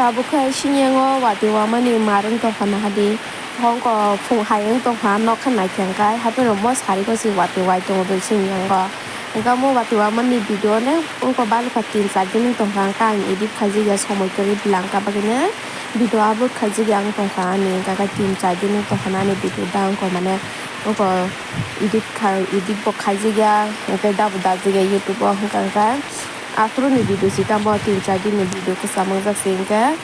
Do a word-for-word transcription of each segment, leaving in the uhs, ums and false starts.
Tabuk khe sini yango watwi wamani mar wng tongkha nahadi. Hongko phung hai wng tongkha nokha naikhe hwnkhe hapheno mo sari gosi watwi wai tongo sini yango. Hwnkhe mo watwi wamani video ne wngko balokha tin char din wng tongkha hwnkhe ang edit khaijak ya somoi kwrwi bwla wngkha bagwino video upload khaijak ya wng tongkha ani hwnkhe tin char din wng tongkha ani video da wngkha mane wngkha edit khai edit bo khaijak ya hwnkhe dabo dajak ya YouTube o hwnkhe hwnkhe. Aphuru ni video si tamo tin char din ni video kwcham wngjak se hwnkhe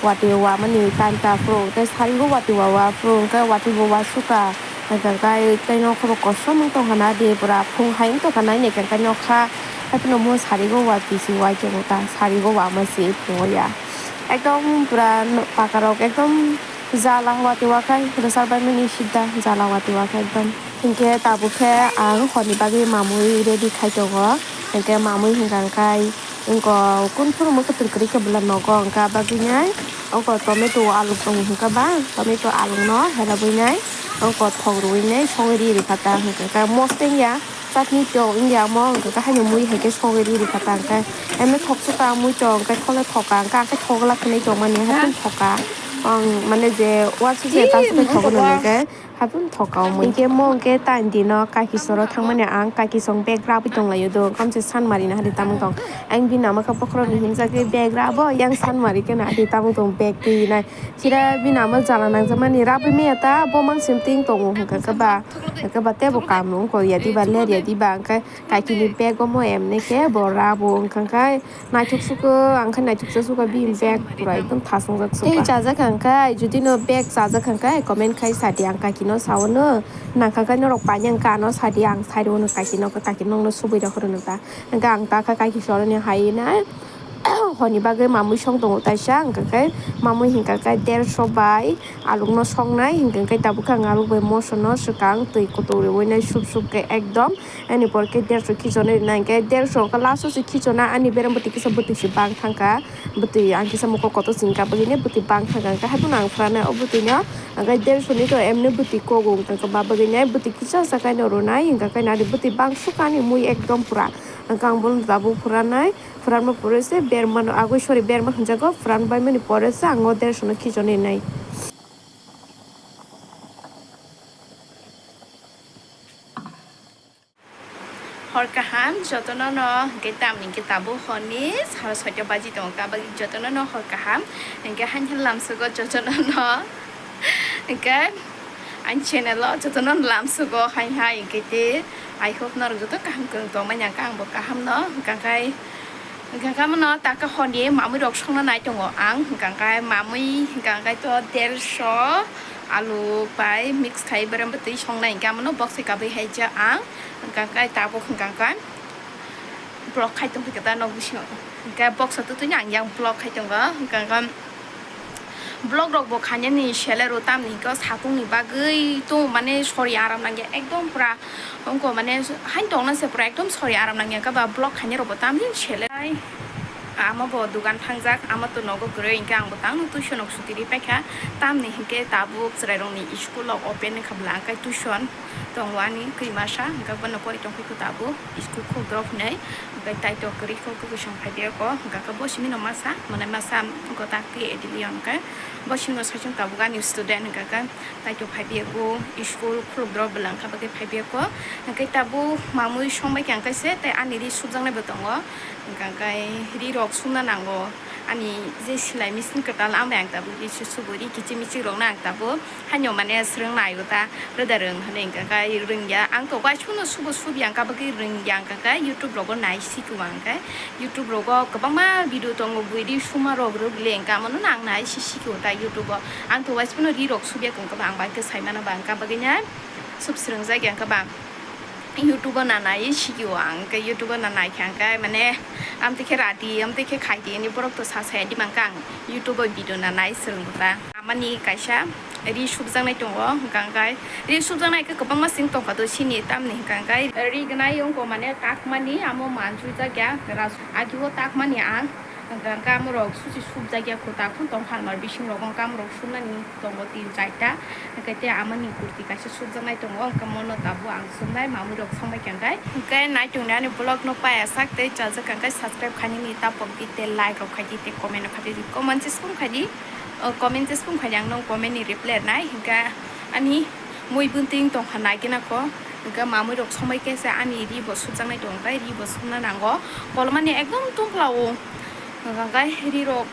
watwi wamani time ta aphuru hwnkhe sari o watwi wa wa aphuru hwnkhe watwi bo wa suka hwnkhe hwnkhe tei nokho bo kosom wng tongkha na de pura phung hai wng tongkha na nai hwnkhe nokha hapheno mo sari o watwi si wai tongo ta sari o wama se phungo ya ekdom pura paka rok ekdom jala watwi wa khai rwchar bai mani sida jala watwi wa khai ekdom. Hinkhe tabuk khe ang horni bagwi mamui ready khai tongo. Hinkhe mamui hinkha khe wngko kunphuru mwkhwtwng kwrwi khe bwla nogo wngkha bagwinai. Wngko tomato aluk tongo hinkhe ba tomato alukno helabwinai wngko thok rwinai songwi ri rwkha ta hinkhe mosteng ya chutney to wngya omo hinkhe haino mui hai khe songwi ri rwkha ta hinkhe emne thok sukha mui to hinkhe khole thoka hinkhe akhe thok la khwnwi tongmani haphung thoka. Ang mane je uansuk je ta sukha thok no hinkhe. Haphung thokao mui. Hinkhe mo hinkhe tain dino kaki soro thangmani ang kaki song bag rabwi tonglaio do. Kamse sanmari na hadi tamung tong. Ang bini ama khe bokhorok ni himjak bag rabo yang sanmari khe na hadi tamung tong bag twi nai. Chira bini ama jala nangjakmani rabwi maya ta bo mang sim ting tongo hwnkha khe ba. Hwnkha ba tebo kam wngko ya diba ler ya diba hwnkhe kaki ni bag o mo emne khe bo rabo wngkha khe. Naithok suko, ang khe naithok cha suka bini bag pura ekdom thasongjak suka. Tei chajak ang khe, jodi no bag chajak ang khe, comment khai sa di, ang kaki no sao no, nang kha khe norok painang ka no sa di, ang sai rw no kaki no, kaki no nokno subui rw phuru no ta. Hwnkhe ang ta kha kaki soro ni hai na, honi bagwi mamui song tongo taisa, hwnkhe mamui hwnkha khe derso bai aluk no song nai, hwnkhe tabuk khe ang aluk bai moso no swkang twi kutuk rwi nai sup sup khe ekdom. Ani pore khe derso khichonwi rwna hinkhe derso wngkha last o se khichona ani berem bwtwi kisa bwtwi se bang thangkha. Bwtwi ang kisa mokol kotor singkha bagwino bwtwi bang thangkha hinkhe haikhe ang phranai o bwtwino hinkhe derso ni to emni bwtwi kogo wngkha ba bagwino bwtwi kisa sa kaino rwnai hinkhe kaino ani bwtwi bang sukha ani mui ekdom pura hinkhe ang bono tabuk phranai phranma pore se bermano agoi sorry berma hinjago phranbaimani pore se ang o derso no khichonwi rwnai. Hor kaham jotono no, hwnkhe tamni hwnkhe tabuk horni sara soita baji tongo, kabagwi jotono no hor kaham, hwnkhe haini lamsugo jotono no, hwnkhe ani channel o jotono no lamsugo hai hai, hwnkhe te I hope norok joto kaham kwrwng tongmani, hwnkhe angbo kaham no, hwnkhe khe. Hwnkha khe mano taka horni mamui rok songna nai tongo ang, hwnkha khe mamui hwnkha khe to derso alu bai mix khai berem bwtwi songnai hwnkha mano box se kabui hai ja ang, hwnkha khe tabuk hwnkha khe block khai tong khe ta nok bisingo hwnkha box o twtwi ang yang block khai tongo hwnkha khe. Vlog rok bo khainani selero tamni hwnkhe satung ni bagwi to mane sori aram nangya ekdom pura wngko mane hain tongna se pura ekdom sori aram nangya hwnkhe ba vlog khainai rok bo tamni sele. Ama bo dugan thangjak ama to nogo kwrwi hwnkhe ang bo tangno tuition rok suti ri paikha tamni hwnkhe tabuk chwrai rokni school rok open wngkha bwla hwnkhe tuition. Tongo ani kwi masa, hwnkhe bono pori tongphai khe tabuk school khuluk drop hinwi, hwnkhe taito kwrwi khe kwsang phai de ko, hwnkhe bo simi no masa, mane masa wngkha ta kwi ediliya hwnkhe bo simi no saichung tabuk ani student hwnkhe khe taito phai de ko school khuluk drop bwla hwnkhe bo khe phai de ko, hwnkhe tabuk mamui song bai khe hwnkhe se tei ani ri subjaknai bo tongo, hwnkhe ri rok sumna nango. Ani je silai machine kwtal, ang bai ang tabuk ri su-, subui ri kichik michik rokno ang tabuk haino mane swrwng nai o ta, rwda rwng hinwi hwnkha khe rwngya. Ang to uaisuno subo subya hwnkha bagwi rwngya hwnkha khe YouTube rogo nai sikho ang khe. YouTube rogo kwbangma video tongo, bui ri suma rok rwgwle hwnkha, amono ang nai si sikho ta YouTube o. Ang to uaisuno ri rok subya hwnkha ba ang bai khe sai mano ba hwnkha bagwi nai sub swrwngjak ya hwnkha ba. YouTube o na nai sikio ang, hwnkhe YouTube o na naikha hwnkhe mane amtwi khe radi, amtwi khe khaidi hinwi borok to sa saya di mankha ang YouTube o video na nai swrwng bwkha. Amani kaisa ri subjaknai tongo, hwnkha hwnkhe ri subjaknai khe kwbangma sing tongkha do sini tamni hwnkha hwnkhe ri gnai wngkha mane takmani amo mansuijak ya ras-, agi o takmani ang. Hwnkhe ang kamorok susi subjakya kho, takhun tongkha almari bisingrok, ang kamorok subnani tongo tin charta. Hwnkhe tei amani kurti kaisa subjaknai tongo, hwnkhe mono tabuk ang subnai, mamwirok songbaikha hwnkhe. Hwnkhe naitukni ani vlogno paiya sak tei chajak hwnkhe subscribe khainani tapokdi tei like rok khaidi tei comment rok khaidi, comment se sum khaidi, o comment se sum khaidi, ang nong comment ni reply rwnai. Hwnkhe ani mui bunting tongkha naigina kho, hwnkhe mamwirok songbaikhe se ani ri bo subjaknai tongo, hwnkhe ri bo subna nango, kolomani ekdom tungkla o. Hwnkhe rirok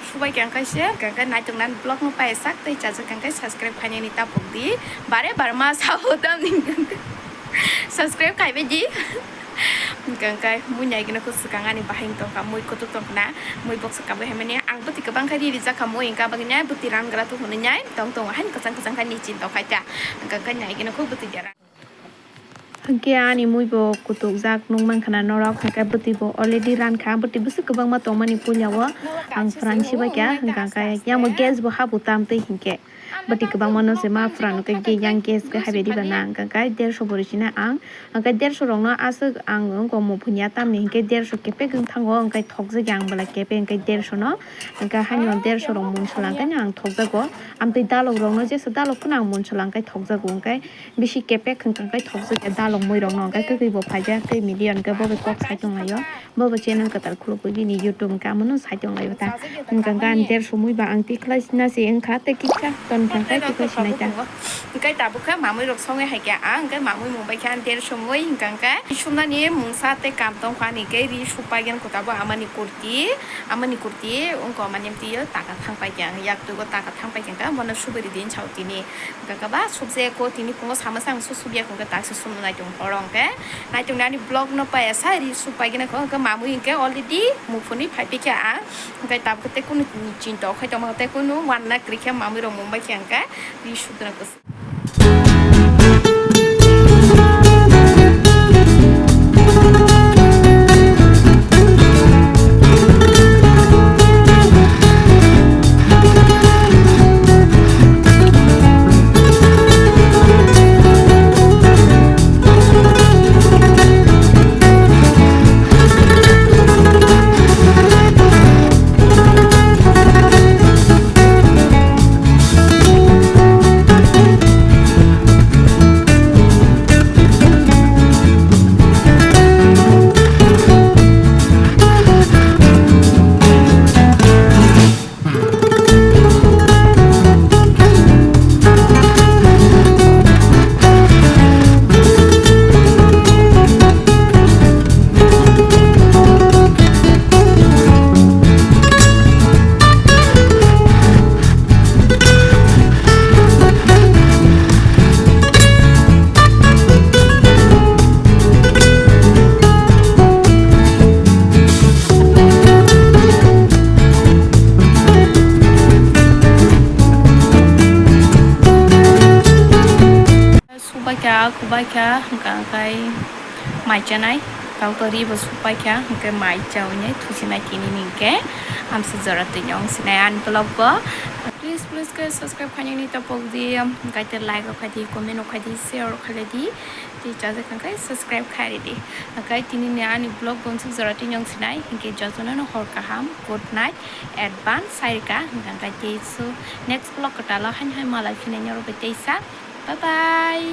subaikha hwnkhe se, hwnkhe naituknani vlogno paiya sak tei chajak hwnkhe subscribe khainani tapokdi. Bare bare ma sao tamni hwnkhe subscribe khaibaidi. Hwnkhe mui naigina kho swkang ani bahai tongkha, mui kutuk tongkhna, mui boksa kabwi haimani ang bwtwi kwbang khe ri rijak kha, mui hwnkhe bagwini bwtwi rangra tong hwnwi nai tong tongo, haino kwchang kwchang khe ni chin tongkha ta, hwnkhe naigina kho bwtwi dera. Hwnkhe ani mui bo kutukjak nukmankha na norok, hwnkhe bwtwi bo already rankha, bwtwi bwswk kwbangma tongmani puila o ang pran sibaikha, hwnkhe yamo gas bo habu tamtwi hinkhe bwtwi kwbangma no se ma pran khe yang gas khe habya diba na, hwnkhe derso bo rwchina ang, hwnkhe derso rokno aswk ang wngkha muphunya tamni hinkhe derso kepek wng thango, hwnkhe thokjakya ang bwla kepek hwnkhe derso no, hwnkhe haino derso rok munsa langkhe ang thokjago, amtwi dalok rokno jesa dalok phano ang munsa langkhe thokjago, hwnkhe. Bisi kepek hwnkha khe thokjak ya dalok mui rokno, hwnkhe kwtwi bo phaijak tei media hwnkhe bo bai kok sai tonglaio, bo bo channel kwtal khulukwi bini YouTube hwnkhe amono sai tonglaio ta. Hwnkha khe ang derso mui ba ang tikhlai sina se wngkha tei kisa ton hwnkha khe tikhlai sinai ta. Hwnkhe tabuk khe mamui rok songwi hai khe ang hwnkhe mamui mung bai khe ang derso mui hwnkha khe sumnani mungsa tei kam tongkha ani khe ri supai gani kwtal bo amani kurti, amani kurti wngkha mani twiyo taka thang pai khe ang yak twigo taka thang pai khe bono subui ridi hinwi sao tini. Hwnkhe ba subject o tini phungo sama se ang su subya hwnkhe taksa sumna naitung oro hwnkhe naitung ani vlog no paiya sa ri su paigwna kho hwnkhe mamui hwnkhe already muphunwi phai phikha ang hwnkhe tabukhe tei kunu chinta o khai tongma tei kunu wanna kwrwikhe mamui rok mung bai khe hwnkhe ri suduna kwswk. Subaikha, kubaikha, hwnkha khe mai chanai, tei ri bo subaikha, hwnkhe mai chaui nai thuchinai tini ni hwnkhe hamsa jora twi nong sinai ani vlog bo. Please, please khe subscribe khainani tapok di, hwnkhe like rok khai di, comment rok khai di, share rok khai di, tei chajak hwnkhe subscribe khai di. Hwnkhe tini ni ani vlog bo hamsa jora twi nong sinai, hwnkhe jotono no hor kaham, good night, advance sai rwkha, hwnkhe tei so next vlog kwtal o haino hai malai phinai norok bai teisa. Bye bye.